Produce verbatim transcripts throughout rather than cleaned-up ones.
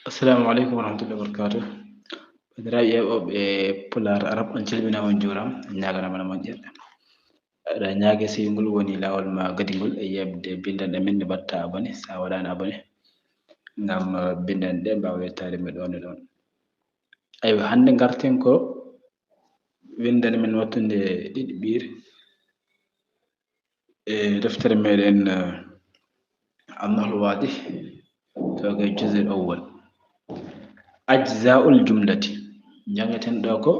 Assalamu aleykum wa rahmatullahi wa barakatuh. Bandiraɓe yeeɓoɓe Pulaar Arab, on calminaama, on juuraama, on ñaaganaama no moƴƴere. Aɗa ñaage si ngol woni laawol ma gadingol e yeɓde binndanɗe men, nde mbaɗta abonné, sa waɗaani abonné, ngam, eh, binndanɗe ɗe mbaawa yettaade men ɗoon e ɗoon. Aywa, hannde ngarten ko winndande men wattunde ɗiɗi ɓiire. E deftere meɗen, eh, Annahul Wadih, to ko juz'ul awwal. Ajza'ul jumlati. Janngaten ɗo ko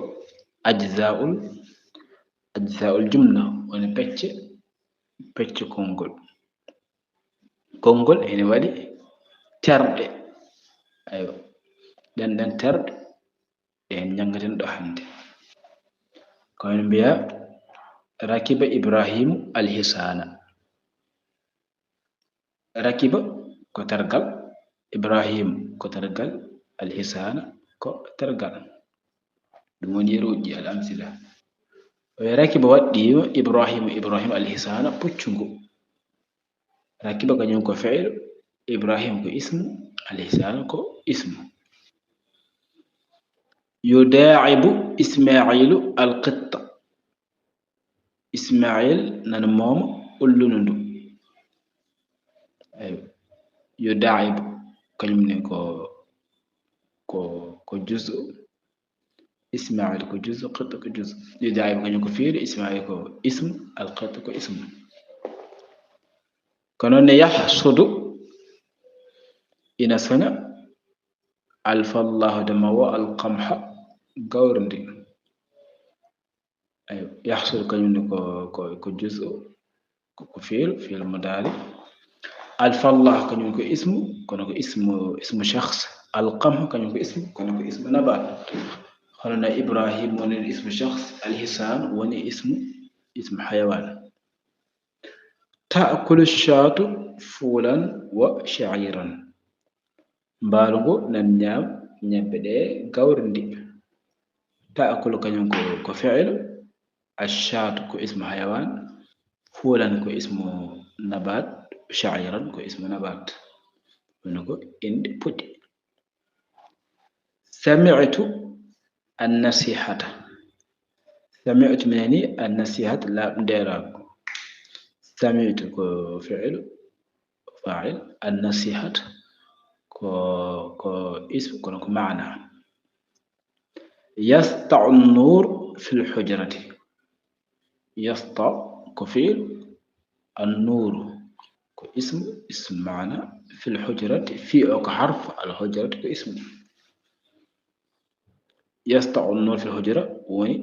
ajza'ul, ajza'ul jumla, woni pecce, pecce konngol. Konngol ene waɗi terɗe. Aywa. Ɗen, ɗen terɗe, ɗen janngaten ɗo hannde. Ko en mbiya, rakiba Ibrahimu alhisaana. Rakiba ko tergal, Ibrahim ko tergal, alhisaana ko tergal. Ɗum woni yeruuji al amsila. O wiya, rakiba waɗɗiima Ibrahim, Ibrahim alhisaana, puccu ngu. Rakiba kañum ko fi'lu, Ibrahim ko ismu, alhisaana ko ismu. Yudaa'ibu Ismaa'iilu alqitta. Ismaa'iil nana mooma ullundu ndu. Aywa. Yudaa'ibu, kañum ne ko, ko, ko juz'u. Ismaa'iil ko juz'u, qitta ko juz'u. Yudaa'ibu kañum ko fi'lu, Ismaa'iil ko ismu, alqitta ko ismu. Ko noon ne yahsudu, ina soña, alfallaahu, dema wo, alqamha, gawri ndi. Aywa, yahsul kañum ne ko, ko, ko juz'u, ko, ko fi'lu, fi'lu mudaari. Alfallah kañum ko ismu, kono ko ismu, ismu shakhs. Alqamh kañum ko ismu, kono ko ismu nabaat. Hono no Ibrahim woni ismu shakhs, alhisan woni ismu, ismu hayawan. Ta'kulu shaatu fuulan wa sha'iran. Mbaalu ngu nan ñaam ñebbe ɗe gawri ndi. Ta'kulu kañum ko, ko fi'lu, ashaatu ko ismu hayawan, fuulan ko ismu nabaat, sha'iran ko ismu nabaat. Woni ko inɗe puɗɗe. Sami'tu an-nasihata. Sami'tu mi nani an-nasihata laaɓndeeraagu. Sami'tu ko fi'lu, fa'il, an-nasihat ko, ko ismu, kono ko maana. Yasta'u an-nur fil hujrati. Yasta'u ko fi'lu, an-nur ko ismu, ismu maana, fil hujrati, fi o ko harf, al-hujrati ko ismu. Yasta'u an-nur fil hujra woni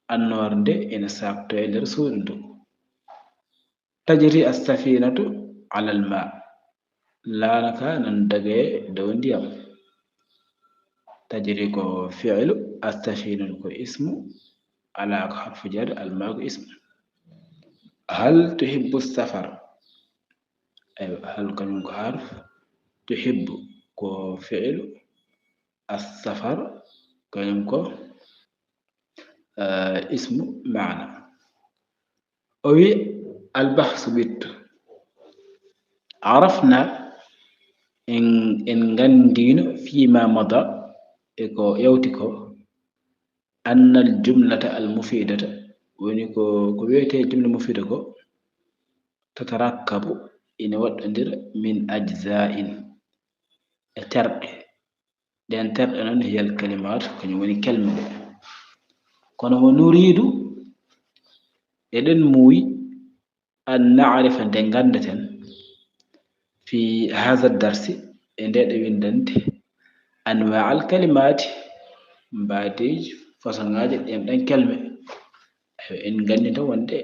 annoor nde ene saaktoya e nder suudu ndu. Tajri as-safinatu alal ma. Laana ka nan daga e dow ndiyam. Tajri ko fi'lu, as-safinatu ko ismu, ala ko harfu jar, al ma ko ismu. Hal tuhibbu safar? Aywa, hal kañum ko harf, tuhibbu ko fi'lu, as-safar kañum ko, eh, ismu maana. O wi, albahsu wittu. Arafna en, en nganndino fima mada e ko yawti ko, annal jumlata al mufidata woni ko, ko wiyetee jumla mufida ko, tatarakkabu ina waɗɗondira min ajza'in e terɗe. Ɗen terɗe noon, hiyal kalimaat, kañum woni kelme ɗe. Kono wo nuriidu, eɗen muuyi, an na'rifa, nde nganndeten, fi haza darsi, e nde ɗo winndande, anwa al kalimaati, mbaadeeji, fasoŋaaji ɗen ɗon kelme. Aywa, en nganndi tan wonde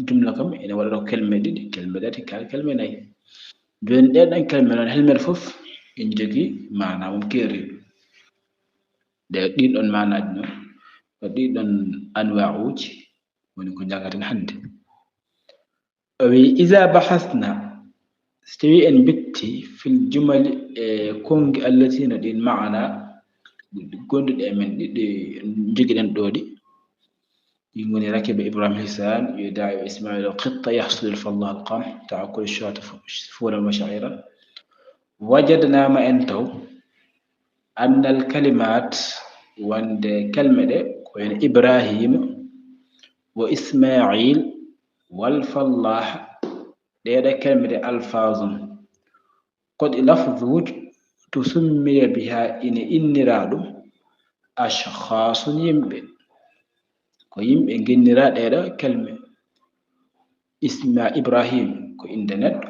jumla kam ene waɗa ɗo kelme ɗiɗi, kelme tati, kaa kelme nayi. Jooni ɗee ɗon kelme noon, helmere fof ene jogii maanaa mum keeriiɗo. Ɗe ɗiin ɗon maanaaji noon, ko ɗiin ɗon anwaa'uuji woni ko njanngaten hannde. O wi, iza bahasna, so tawii en mbitti fil jumali e konngi allati no ɗiin maanaa gonduɗi e men ɗi, ɗi njogiɗen ɗo ɗi. Ɗin woni rakiba Ibrahim hisan, yudaa'ibu Ismaa'iilu qitta, yahsudu alfallahu alqamh, ta'kulu shaatu fu-, fuulan wa sha'iran. Wajadna ma en taw, Annal kalimat, wonde kelme ɗe, ko wayno Ibrahima, wa Ismail, wal Fallah, ɗeɗe kelme ɗe alfazun, ko ɗi lafzuuji, to summiya biha, ina innira ɗum, ashkhasun, yimɓe. Ko yimɓe ngennira ɗeɗo kelme. Isma-, Ibrahim ko innde neɗɗo.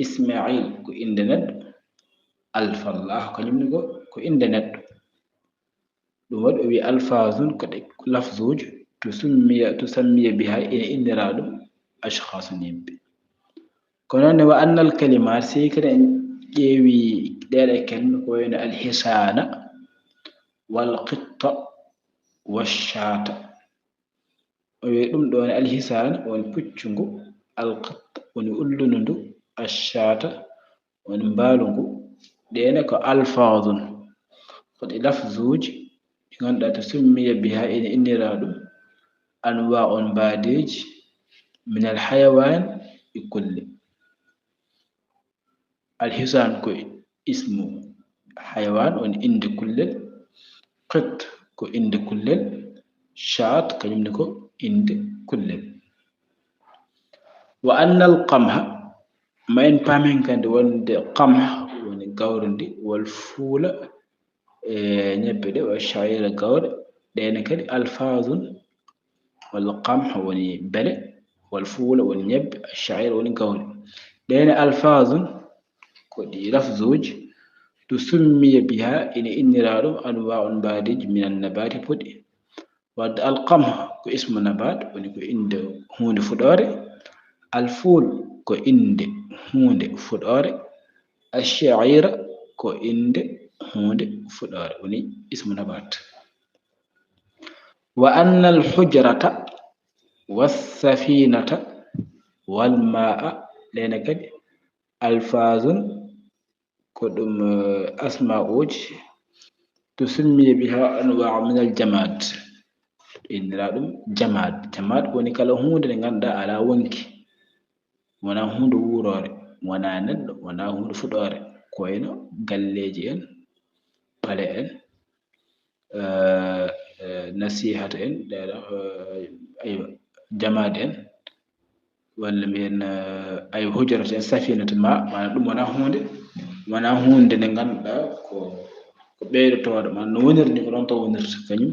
Ismail ko innde neɗɗo. Alfallah kañum ne ko, ko innde neɗɗo. Ɗum waɗi o wi alfazun ko ɗe lafzuuji, to summiya, to sammiya biha, ina innira ɗum ashkhasun, yimɓe. Ko noon ne wa annal kalimat, si kadi en ƴeewi ɗeɗe kelme ko wayno alhisana, wal qitta, wa shata. O wi ɗum ɗo ne alhisana woni puccu ngu, al qitta woni ullundu ndu, ashata woni mbaalu ngu. Ɗeɗe ko alfazun, ko ɗi lafzuuji, ɗi ngannduɗaa to summiya biha ina innira ɗum, anwa'un, mbaadiiji, minal hayawan, ɗi kulle. Alhisan ko ismu hayawan, woni innde kullel. Qit ko innde kullel. Shat kañum ne ko innde kullel. Wa annal qamha, ma en paam hen kadi wonde qamha woni gawri ndi, wal fuula e ñebbe ɗe, wa sha'ira gawri, ɗeɗe kadi alfazun, wal qamha woni bele, wal fuula woni ñebbe, sha'ira woni gawri. Ɗeɗe alfazun ko ɗi lafzuuji, to summiya biha ina innira ɗum anwa'un, mbaadiiji, minan nabati, puɗi. Wadde alqamha ko ismu nabat, woni ko innde huunde fuɗoore. Alfuul ko innde huunde fuɗoore. Asha'ira ko innde huunde fuɗoore, woni ismu nabat. Wa annal hujrata, was safinata, wal ma'a, ɗeɗe kadi alfazun, ko ɗum, eh, asma'uuji, to summiya biha anwa'u minal jamad, innira ɗum jamad. Jamad woni kala huunde nde ngannduɗaa alaa wonki, wonaa huunde wuuroore, wonaa neɗɗo, wonaa huunde fuɗoore, ko wayno galleeji en, pale en, eh, eh, nasihat en, ɗeɗo, eh, aywa, jamad en, walla mbiyen, eh, aywa, hujrata en, safinata ma, maanaam ɗum wonaa huunde, wonaa huunde nde ngannduɗaa ko, ko ɓeydotooɗo, maanaam no woniri ni ko ɗoon tan wonirta kañum,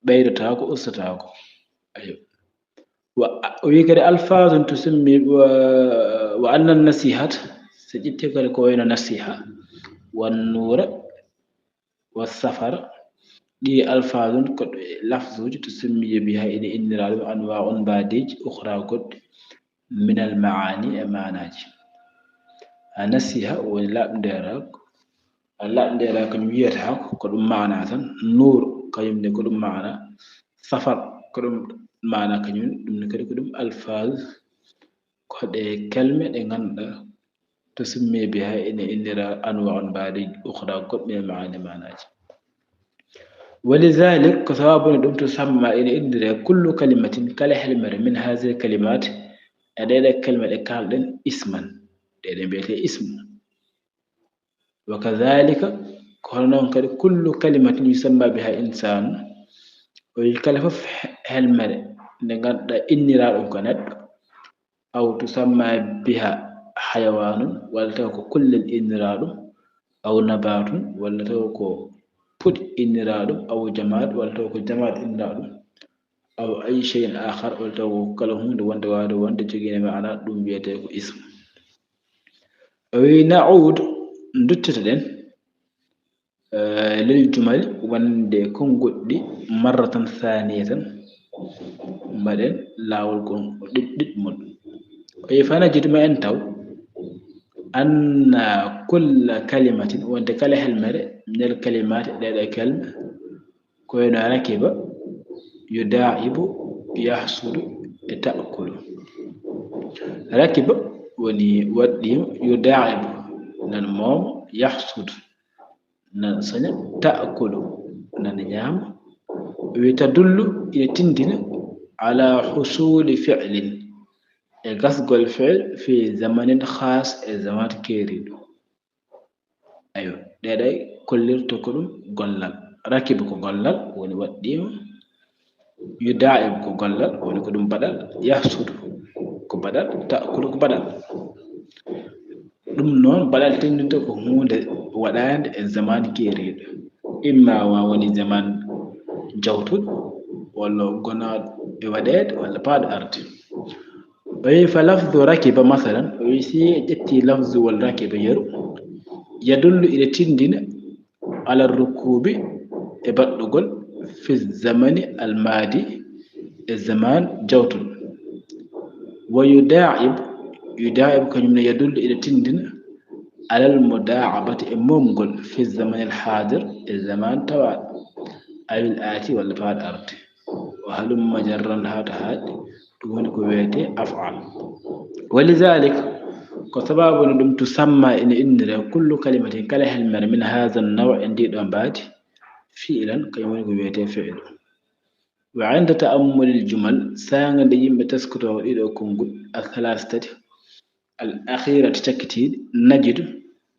ɓeydataako, ustataako. Aywa. Wa, o wi kadi alfazun to summi wa, wa annan nasihat, so ƴetti kadi ko wayno nasiha, wan nuura, wa safara, ɗi alfazun ko ɗe lafzuuji to summiya biha ina innira ɗum anwa'un, mbaadiiji, ukhra goɗɗi, minal ma'ani e maanaaji. A nasiha woni laaɓndeeraako, a laaɓndeeraako kañum wiyetaako, ko ɗum maana tan. Nuur kañum ne ko ɗum maana. Safar ko ɗum maana kañum, ɗum ne kadi ko ɗum alfaz, ko ɗe kelme ɗe ngannduɗaa to summiya biha ina innira anwa'un, mbaadiiji, ukhra goɗɗi, minal ma'ani, maanaaji. Wa lidhalik, ko sababu ne ɗum to samma ina innire kullu kalimatin, kala helmere, min hadhihi kalimat, e ɗeɗe kelme ɗe kaalɗen, isman, ɗeɗe mbiyete ismu. Wa kadhalika, ko hono noon kadi kullu kalimatin yusamma biha insan, o wi kala fof he-, helmere nde ngannduɗaa innira ɗum ko neɗɗo, aw tusamma biha hayawanun, walla taw ko kullel innira ɗum, aw nabatun, walla taw ko puɗi innira ɗum, aw jamad, walla taw ko jamad innira ɗum, aw ay shay'in akhar, walla taw ko kala huunde wonde waawde wonde jogiinde maana, ɗum wiyetee ko ismu. O wi na'ud, nduttitoɗen, eh, lil jumali, wonde konguɗi ɗi, marratan thaniyatan, mbaɗen laawol kon ɗiɗ-, ɗiɗmol. O wi fanajidu, ma en taw, anna kulla kalimatin, wonde kala helmere, minal kalimati, ɗeɗe kelme, ko wayno rakiba, yuda'ibu, yahsudu, e ta'kulu. Rakiba woni waɗɗiima, yuda'ibu nana mooma, yahsudu nana soña, ta'kulu nana ñaama. Wi tadullu, ina tinndina, ala husuli fi'lin, e gasgol fi'l, fi zamanin khas, e zaman keeriiɗo. Aywa. ɗeɗay kollirta ko ɗum gollal. Rakiba ko gollal, woni waɗɗiima. Yudaa'ib ko gollal, woni ko ɗum baɗal. Yahsudu ko baɗal. Ta'kulu ko baɗal. Ɗum noon, baɗal tindinte ko huunde waɗaande e zaman keeriiɗo. Imma wa woni zaman jawtuɗo, walla gonaaɗo e waɗeede, walla paaɗo arde. O wi fa lafdu rakiba, masalan, o wi si en ƴetti lafzuwol rakiba yeru, yadullu ina tindina ala rukubi e baɗɗugol fi zamani almaadi e zaman jawtuɗo. Wa yudaa'ib, yudaa'ib kañum ne yadullu ina tindina alal mudaa'abati e momgol fi zamani alhaadir e zaman tawaaɗo awil aati walla paaɗo arde. Wa halumma jarran haa to haaɗi, ɗum woni ko wiyetee af'al. Wa lidhalik, ko sababu no ɗum tusamma ina innire kullu kalimatin kala helmere min haadha naw e ndiɗo mbaadi fi'lan kañum woni ko wiyetee fi'lu. Wa inda ta'ammulil jumal, saanga nde yimɓe taskotoo ɗiɗo konngol athalathati al akhirati cakkitiiɗi najidu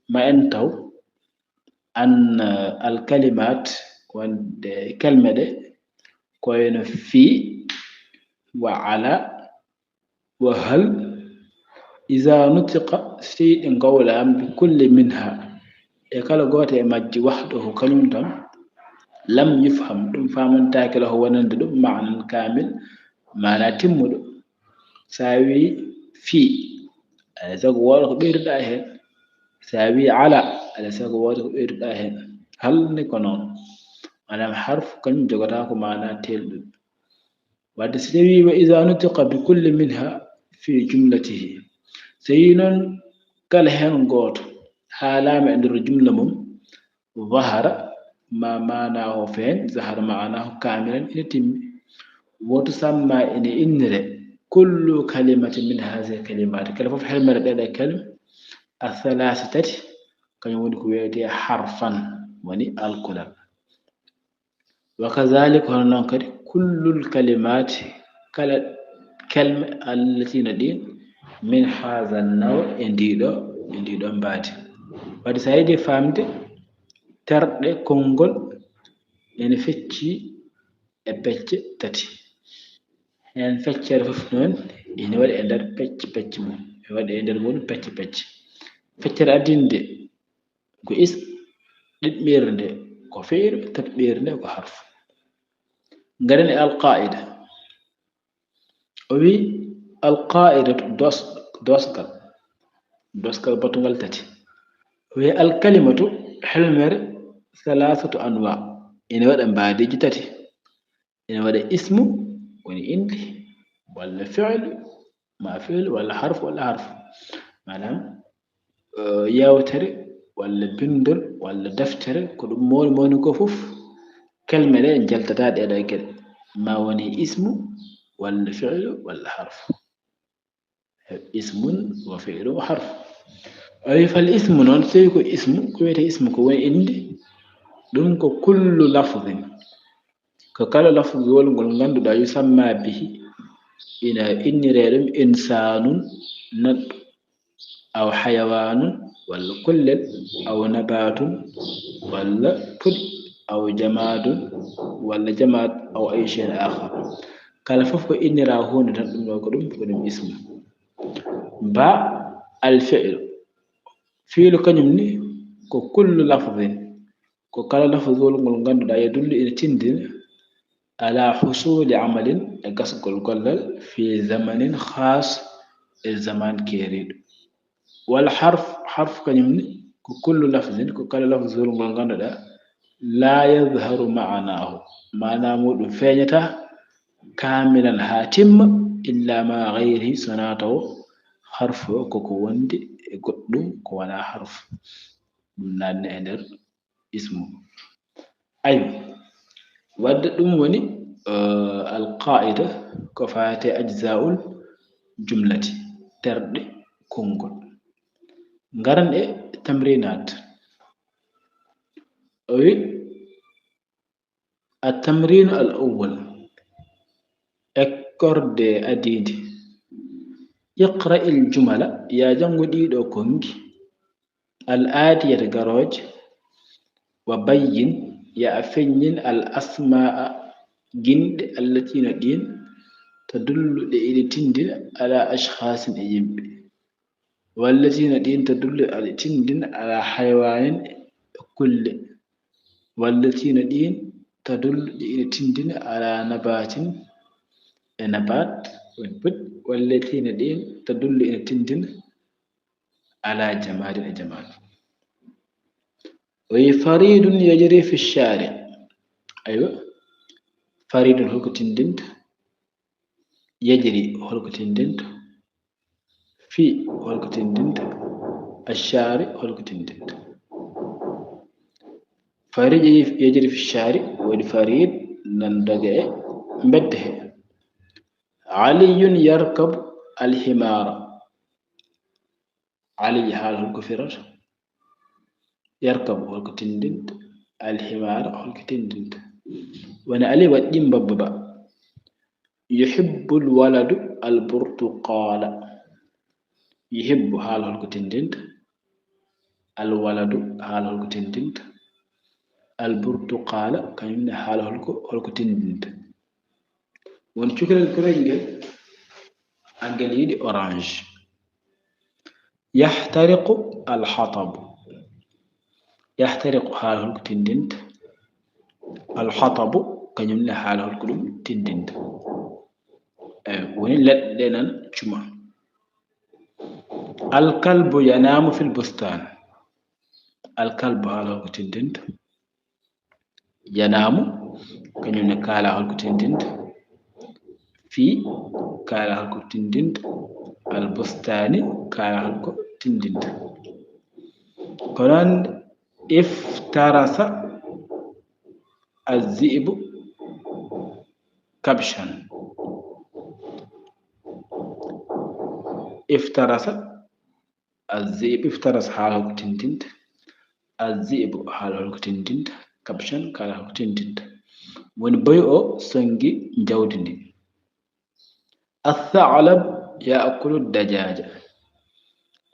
ma en taw an al kalimat wonde kelme ɗe koyno fi wa ala wa hal iza nutiqa sey ɗi ngowlaama bi kulli minha e kala gooto e majji wahdahu kañum tan lam yufham ɗum famantaake lahu wonande ɗum maanan kamil maana timmuɗo. So a wi fi alay sago wooda ko ɓeyduɗa heen. So a wi ala alay sago wooda ko ɓeyduɗa heen. Hal ni ko noon maanaam harfu kañum jogata ko maana teelɗuɗo. Wadde so tawi wa iza nutiqa bi kulli minha fi jumlatihi, so yi noon kala heen gooto haalaama e nder jumla mum, zahara ma maanahu feen, zahara maanahu kamilan ina timmi. Woto samma ina innire kullu kalimatin min hazihi kalimaati, kala fof helmere ɗeɗe kalima athalaasi tati, kañum woni ko wiyetee harfan, woni alkulal. Wa kazalika hono noon kadi kullul kalimaati kala kelme allatina ɗin min haza naw e ndiɗo e ndiɗo mbaadi. Wadde so a yiɗi faamde terɗe konngol ene fecci e pecce tati. Heen feccere fof noon ene waɗi e nder pecce pecce mum, e waɗi e nder mum pecce pecce. Feccere addinde ko ism, ɗiɗmere nde ko fi'lu, tataɓere nde ko harfu. Ngaren e alqaida. O wi alqaidatu dos doskal doskal batungal tati. O wi alkalimatu helmere salasatu anwa, ene waɗa mbaadiji tati. Ene waɗa ismu woni inde, walla fi'lu ma fi'lu walla harfu walla harfu. Maanaam yewtere walla binndol walla deftere ko ɗum mawni mawni ko fof kelme ɗe njaltata ɗeɗo geɗe ma woni ismu walla fi'lu walla harfu. Ismun wa fi'lu wa harfu. Awi fal ismu noon so tawi ko ismu ko wiyete ismu ko woni inde ɗum ko kullu lafdin ko kala lafzuwol ngol ngannduɗaa yusamma bihi ina inniree ɗum insanun neɗɗo aw hayawanun walla kullel aw nabatun walla puɗi aw jamadun walla jamaat aw ay shay'in akhar kala fof ko innira huunde tan ɗum ɗo ko ɗum ko ɗum ismu ba al fi'lu fi'lu kañum ni ko kullu lafdin ko kala lafzuwol ngol ngannduɗaa yadullu ina tindina ala husuli amalin e gasgol gollal fi zamanin khas e zaman keeriiɗo wal harf harf kañum ni ko kullu lafzin ko kala lafzuwol ngol ngannduɗaa la yadharu ma'anahu maana muɗum feeñata kamilan haa timma illa ma ghayri sonaa taw harfu o koko wondi e goɗɗum ko wonaa harfu ɗum naatne e nder ismu. Aywa, wadde ɗum woni alqaida ko fayate ajzaul jumlati terɗe konngol. Ngaran e tamrinat. O wi at tamrinu al awwal ekkorde adidi iqra il jumala ya janngu ɗiɗo konngi al aatiyata garooje Wa bayyin, ya a feññin al asmaa, ginɗe, allati no ɗin, tadullu ɗe ina tindina ala ashkhaasin e yimɓe. Wallati no ɗin tadullu aɗe tindina ala haywaanin e kulle. Wallati no ɗin tadullu ɗe ina tindina ala nabaatin e nabaat. Wallati no ɗin tadullu ina tindina ala jamaadin e jamaat. O wi faridun yajri fi shari. Aywa. Faridun holko tindinta? Yajri holko tindinta? Fi holko tindinta? Ashari holko tindinta? Farid yajri fi shari, woni farid nan daga e mbedde he. Aliyun yarkabu alhimara. Ali haala holko firata? Yarkabu holko tindinta? Alhimara holko tindinta? Woni Ali waɗi mbabba ba. Yuhibbul waladu al burtuqala. Yuhibbu haala holko tindinta? Al waladu haala holko tindinta? Al burtuqala kañum ne haala holko, holko tindinta? Woni cukalel korel ngel, angel yiɗi orange. Yahtariqu al hatabu. Yahtariqu haala holko tindinta? Al hatabu kañum ne haala holko ɗum tindinta? Eyi, woni leɗɗe nan cuma. Al kalbu yanamu fil bustan. Al kalbu haala holko tindinta? Yanamu kañum ne kaala holko tindinta? Fi kaala holko tindinta? Al bustani kaala holko tindinta? Ko noon iftarasa azzibu kabshan. Iftarasa azzibu, iftarasa haala holko tindinta? Azzibu haala holko tindinta? Kabshan kaala holko tindinta? Woni boy o songi jawdi ndi. Athalab yaakulu dajaja.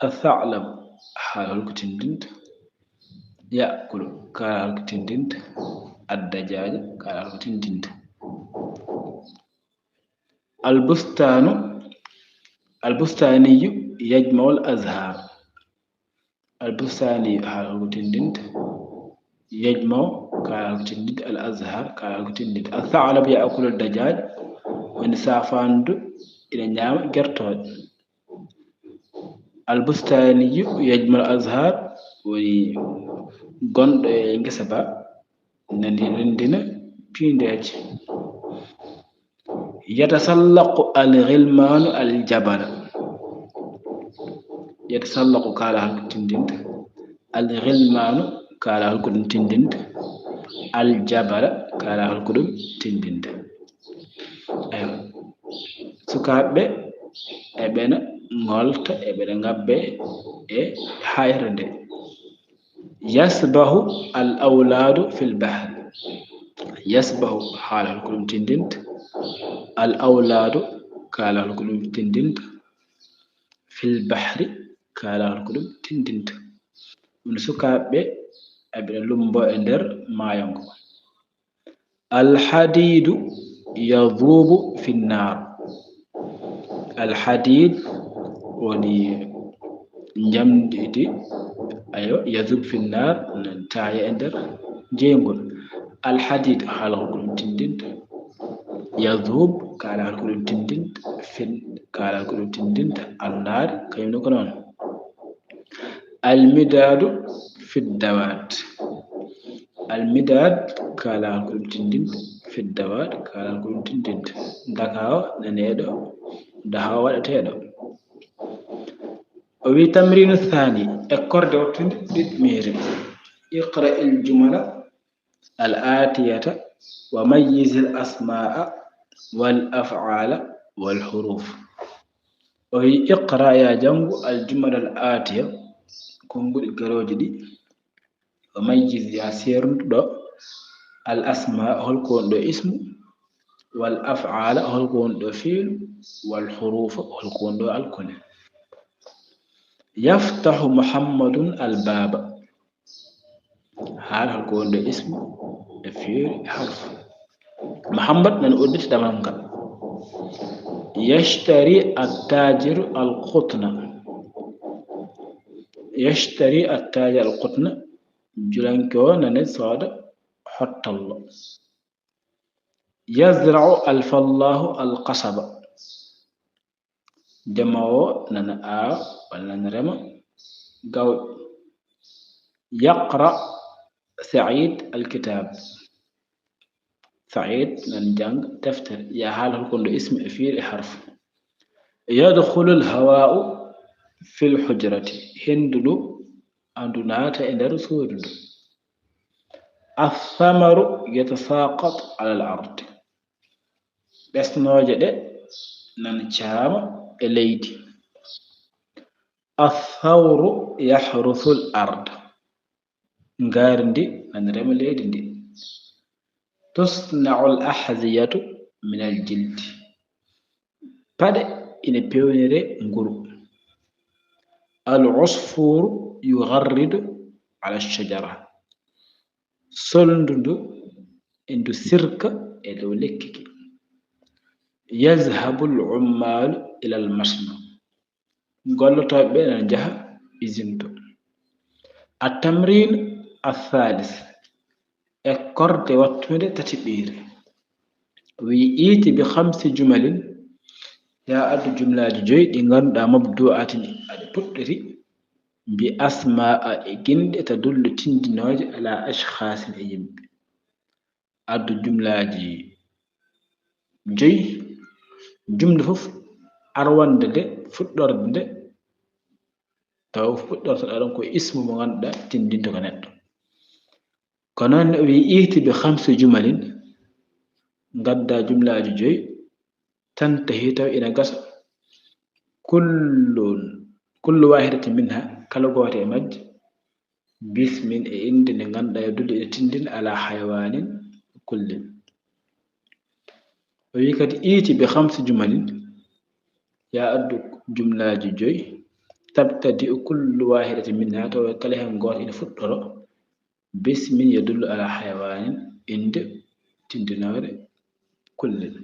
Athalab haala holko tindinta? Yaakulu kaala holko tindinta? Addajaja kaala holko tindinta? Albustanu, albustaniyu yajmau al azhar. Albustaniyu haala holko tindinta? Yajmau kaala holko tindinta? Al azhar kaala holko tindinta? Athalab yaakulu dajaj, woni safandu ina ñaama gertooɗe. Albustaniyu yajmau al azhar, woni gonɗo e ngesa ba nani renndina piindeeje. Yatasallaqu al ghilmanu al jabala. Yatasallaqu kaala holko tindinta? Al ghilmanu kaala holko ɗum tindinta? Al jabala kaala holko ɗum tindinta? Aywa, sukaaɓe eɓena ngolta, eɓena ngabbe e hayre nde. Yasbahu al awladu fil bahri. Yasbahu haala holko ɗum tindinta? Al awladu kaala holko ɗum tindinta? Fil bahri kaala holko ɗum tindinta? Woni sukaaɓe eɓena lumbo e nder maayo ngo. Al hadidu yadhubu fi nnar. Al hadid woni njamndi, ayo, yadhubu fi nnar, nan taaya e nder jeygol. Al hadid haala holko ɗum tindinta? Yadhub kaala holko ɗum tindinta? Fi, kaala holko ɗum tindinta? An nar kañum ne ko noon. Al midadu fi dawat. Al midad kaala holko ɗum tindinta? Fi dawat kaala holko ɗum tindinta? Dakawa naneeɗo, dahawa waɗeteeɗo. O wi tamrinu thani, ekkorde wattude ɗiɗmere. Iqra il jumala al atiyata wa mayyiz al asmaa wal af'ala wal huruf. O wi iqra, ya janngu, al jumala al atiya, konnguɗi garooji ɗi. Wa mayyiz, ya seerndu ɗo, al asmaa, holko woni ɗo ismu, wal af'ala, holko woni ɗo fiilu, wal hurufa, holko woni ɗo alkule. Yaftahu Muhammadun al baba. Haala hol ko wonde ismu e fi'il e harfu. Muhammad nana udditi damal ngal. Yashtari attajiru alqutna. Yashtari attajiru alqutna. Julanke o nana sooda hottallo. Yazra'u alfallahu alqasaba. Ndemoowo nana aawa walla nana rema gawƴe. Yaqra Said alkitab. Said nana jannga deftere. Ya haala hol ko wonde ismu e fi'il e harfu. Yadkhulu alhawa'u fi alhujrati. Henndu ndu andu naata e nder suudu ndu. Athamaru yatasaqat ala al-ard. Ɓesnooje ɗe nana caama e leydi. Athawru yahrusu al-ard. Ngaari ndi nana rema leydi ndi. Tusna'u al-ahziyatu min al-jildi. Paɗe ina peewnire nguru. Al-usfuru yugharridu ala shajara. Solndu ndu e ndu sirka e dow lekki ki. Yazhabu al-ummalu ila al-masna. Gollotooɓe ɓe ina njaha izin to. At-tamrin ath-thalith. Ekkorde wattunde tati ɓiire. Wi iti bi khamsi jumalin. Ya addu jumlaaji joyi ɗi ngannduɗaa mabdu'atin aɗe puɗɗori bi asma'a e ginɗe tadullu tindinooje ala ashkhasin e yimɓe. Addu jumlaaji joyi. Jumla fof arwande nde fuɗɗorde nde taw fuɗɗortoɗa ɗon ko ismu mo ngannduɗaa tindinto ko neɗɗo. Ko noon o wi iti bi khamsi jumalin. Ngadda jumlaaji joyi. Tantahi taw ina gasa. Kullun, kullu wahidatin minha, kala gooto e majji, bismin e innde nde ngannduɗaa yo dulli ina tindin ala haywanin kullin. O wi kadi iti bi khamsi jumalin, ya addu jumlaaji joyi, tabtadi kullu wahidatin minha, taw kala heen gooto ina fuɗɗoro bismin yadullu ala haywanin, innde tindinoore kullel.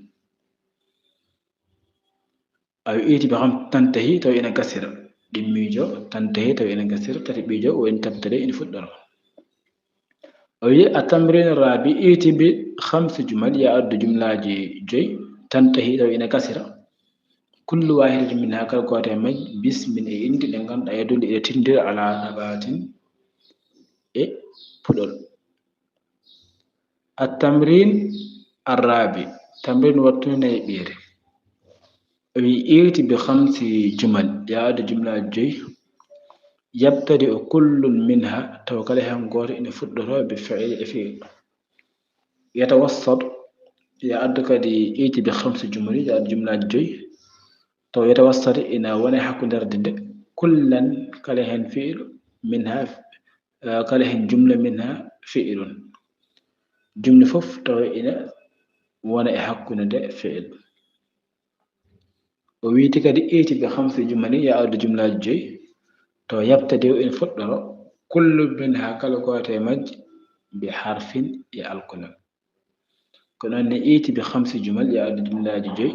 Aw iti bi khamsi tantahi taw ina gasira. Ɗimmiijo tantahi taw ina gasira. Tati ɓiijo o ina tabtade ina fuɗɗoro. O wi at-tamrin rabi iti bi khamsi jumal ya addu jumlaaji joyi tantahi taw ina gasira. Kullu wahidatin minha kala gooto e majji bismin e innde nde ngannduɗaa yadullu ina tindira ala nabatin e puɗol. At-tamrin arrabi, tamrin wattunde nayi ɓiire. Wi iti bi khamsi jumal, ya addu jumlaaji joyi. Yabtadi kullun minha, taw kala heen gooto ina fuɗɗoro bi fi'il e fi'il. Yatawassat, ya addu kadi iti bi khamsi jumal, ya addu jumlaaji joyi. Taw yatawassat ina wona e hakkundarde nde kullan kala heen fi'il minha, eh, kala heen jumla minha fi'ilun. Jumla fof taw ina wona e hakkunde nde fi'il. O wiiti kadi iti bi khamsi jumali ya addu jumlaaji joyi. Taw yabtadi ina fuɗɗoro kullu minha kala gooto e majji bi harfin e alkulal. Ko noon ne iti bi khamsi jumal ya addu jumlaaji joyi.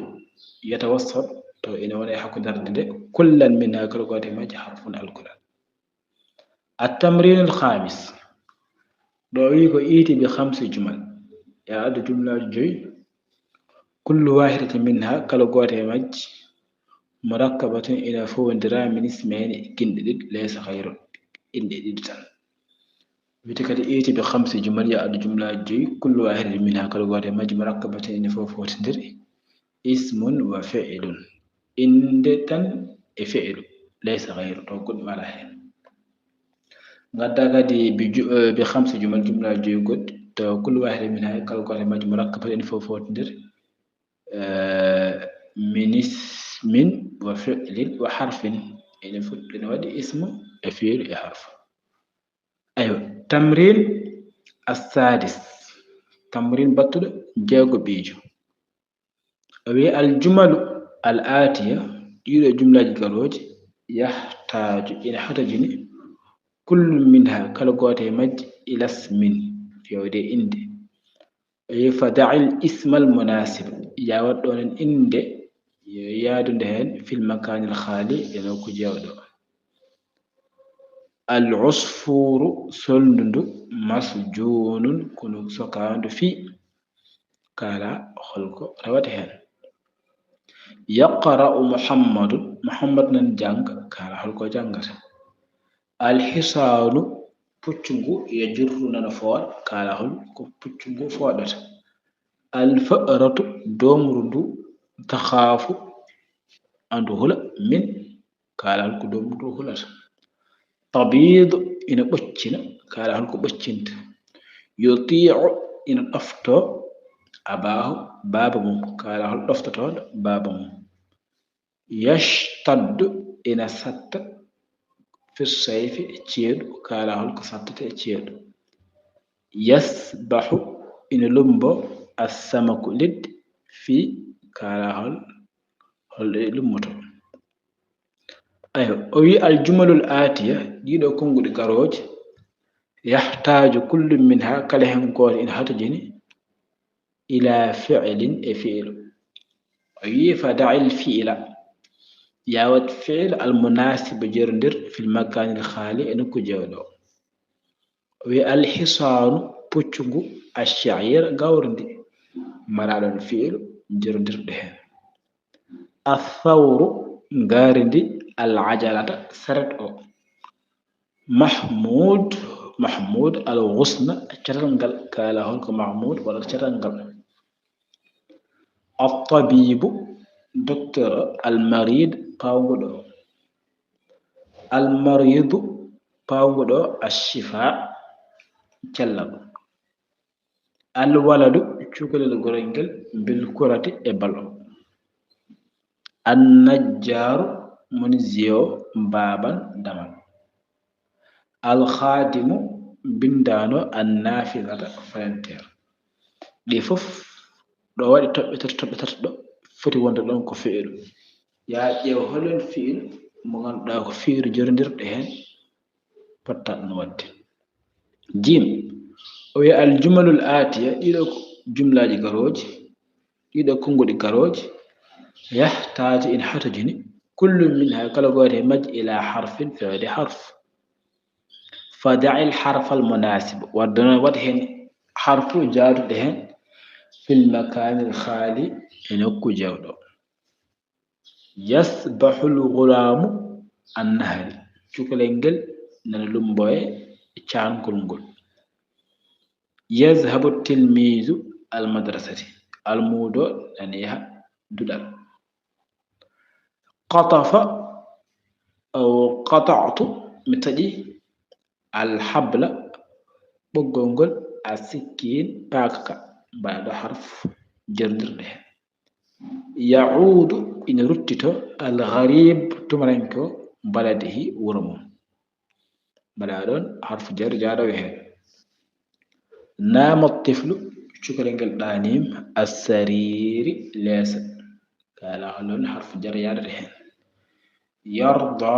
Yatawassat taw ina wona e hakkundarde nde kullan minha kala gooto e majji harfun alkulal. At-tamrin al-khamis. Ɗo wi ko iti bi khamsi jumal ya addu jumlaaji joyi. Kullu wahidatin minha kala gooto e majji murakkabatun ina fowondira min ismayni ginɗe ɗiɗi laysa khayru inɗe ɗiɗi tan. Witi kadi iti bi khamsi jumal ya addu jumlaaji joyi kullu wahidatin minha kala gooto e majji murakkabatin ina fof fotindiri ismun wa fi'lun. Innde tan e fi'lu laysa khayru to goɗɗum ala heen. Ngadda kadi bi ju- eh, bi khamsi jumal jumlaaji joyi goɗɗi to kullu wahidatin minha kala gooto e majji murakkabatin ina fof fotindiri eh, min ismin wa fi'lin wa harfin ina fuɗɗi ina waɗi ismu e fi'lu e harfu. Aywa, tamrin as-sadis. Tamrin battuɗo jeego ɓiijo. O wi al-jumalu al-atiya, ɗiɗo jumlaaji garooji, yahtaju ina hatajini kullu minha kala gooto e majji ila ismin, fewde innde. E fada'il ismal munasib, yawat ɗon en innde yaadunde heen fil makaanil khaali, e nokku jewɗo. Al usfuuru, solndu ndu, masjuunun, kono sokaandu fii. Kaala holko rewata heen? Yaqra'u Muhammadun, Muhammad nan jannga. Kaala holko janngata? Al hisaanu, puccu ngu, yajurru nana fooɗa. Kaala holko puccu ngu fooɗata? Al fa'ratu, doomru ndu, takhaafu, andu hula, min. Kaala holko doomru ndu hulata? Tabiidu, ina ɓoccina. Kaala holko ɓoccinta? Yutii'u, ina ɗofto, abaahu, baaba mum. Kaala hol ɗoftotooɗo baaba mum? Yashtaddu, ina satta, fi sayfi, e ceeɗu. Kaala holko sattata e ceeɗu? Yasbahu, ina lumbo, assamaku, liɗɗi, fii. Kaala hol, hol ɗe lummoto? Ayo, o wi al jumalul aatiya, ɗiɗo konnguɗi garooji, yahtaaju kullu minha, kala heen gooto ina hatojini, ila fi'lin, e fi'lu. O wi fada'il fi'la, yawat fi'l al munasib, jerondir, fil makaanil khaali, e nokku jewɗo. O wi al hisaanu, puccu ngu, ash-sha'ir, gawri ndi, mbaɗa ɗon fi'lu jerondirɗo heen. Athawru, ngaari ndi, al ajalata, saret o. Mahmud, Mahmud, al ghusna, catal ngal. Kaala holko Mahmud waɗata catal ngal? At tabiibu, docteur, al mariid, pawnguɗo. Al mariidu, pawnguɗo, ash-shifaa, cellal. Al waladu, cukalel gorel ngel, bil kurati, e bal o. An najjaaru, menuisier o, baaban damal. Al khaadimu, binndaano, an naafidata, fayanteer. Ɗi fof, ɗo waɗi toɓɓe tati, toɓɓe tati ɗo, foti wonde ɗon ko fi'lu. Yaa ƴeew hol en fi'lu mo ngannduɗaa ko fi'lu jorondirɗo heen, potta ɗum waɗde. Jim, o wiya al jumalul aatiya, ɗiɗo jumlaaji garooji, ɗiɗo konnguɗi garooji, yahtaaju, ina hatojini, kullu minha, kala gooto e majji, ila harfin, fewde harf. Fada'il harfal munasib, wadde noon waɗ heen harfu jaaduɗo heen, fil makaanil khaali, e nokku jewɗo. Yasbahul ghulaamu an nahri, cukalel ngel nana lumbo e caankol ngol. Yazhabu tilmiizu al madrasati, almuudo nana yaha duɗal. Qatafa aw qata'tu, mi taƴi, al habla, ɓoggol ngol, as sikkiin, paaka ka, mbaɗa ɗo harf jarnirɗo heen. Ya'uudu, ina ruttito, al gharib, tumaranke o, baladihi, wuro mum. Mbaɗa ɗon harfu jar jaaɗo heen. Naama tiflu, cukalel ngel ɗaaniima, as sariiri, leesa. Kaala holon harfu jar yaadata heen. Yarda,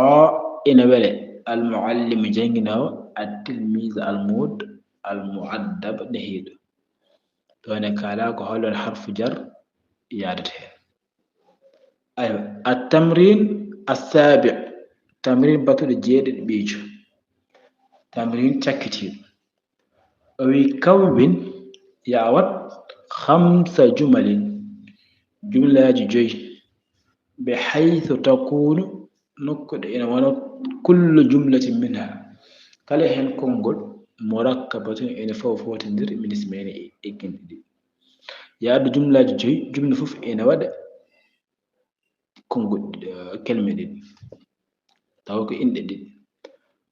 ina wele, al muallimu, jannginoowo, at tilmiiza, almuudo, al muaddab, nehiiɗo. Ɗo ne kaala ko holon harfu jar yaadata heen. Aywa, at tamrin as saabi, tamrin batuɗo jeeɗiɗi ɓiijo. Tamrin cakkitiiɗo. O wi kawwin, ya waɗ, khamsa jumalin, jumlaaji joyi, bi haythu takunu, nokku ɗo ina wona, kullu jumlatin minha, kala heen konngol, murakkabatun, ene fof fotindiri, min ismayni, e, e kinɗe ɗiɗi. Ya addu jumlaaji joyi, jumla fof ene waɗa konnguɗi, eh, kelme ɗiɗi, tawa ko inɗe ɗiɗi.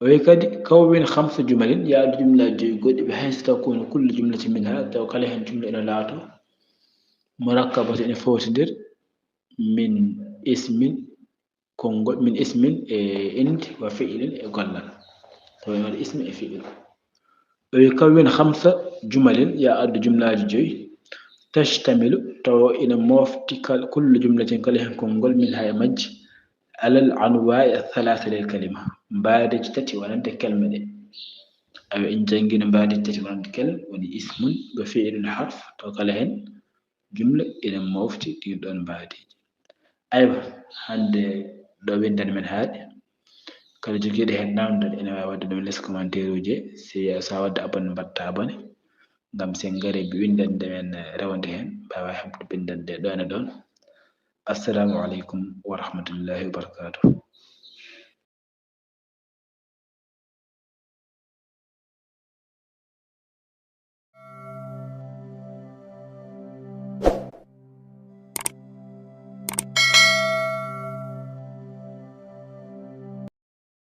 O wi kadi, kawwin khamsa jumalin, ya addu jumlaaji joyi goɗɗi, bi haythu takunu kullu jumlatin minha, tawa kala heen jumla ina laato, murakkabatun, ene fotindir, min ismin, konngol, min ismin, e innde, wa fi'lin, e gollal. Tawa ene waɗi ismi e fi'il. O wi kawwin khamsa jumalin, ya addu jumlaaji joyi, tashtamilu, tawa ina mofti kal-, kullu jumlatin, kala heen konngol, minha, e majji, alal anwaa'i ath-thalaatha lil kalima, mbaadiiji tati wonande kelme ɗe. Awa en janngino mbaadi tati wonande kel woni ismun wa fi'lun harf, to kala heen jumla ina mofti ɗiin ɗoon mbaadiiji. Aywa, hannde ɗo winndannde men haaɗi. Kala jogiiɗo heen naamndal ina waawi waɗde ɗum les commentaire uji, si so a waɗde abonné mbaɗta abonné, ngam so en ngarii ɓe winndannde men rewande heen mbaawa heɓde binndannde ɗoon e ɗoon. Assalamu aleykum wa rahmatullahi wa barakatuh.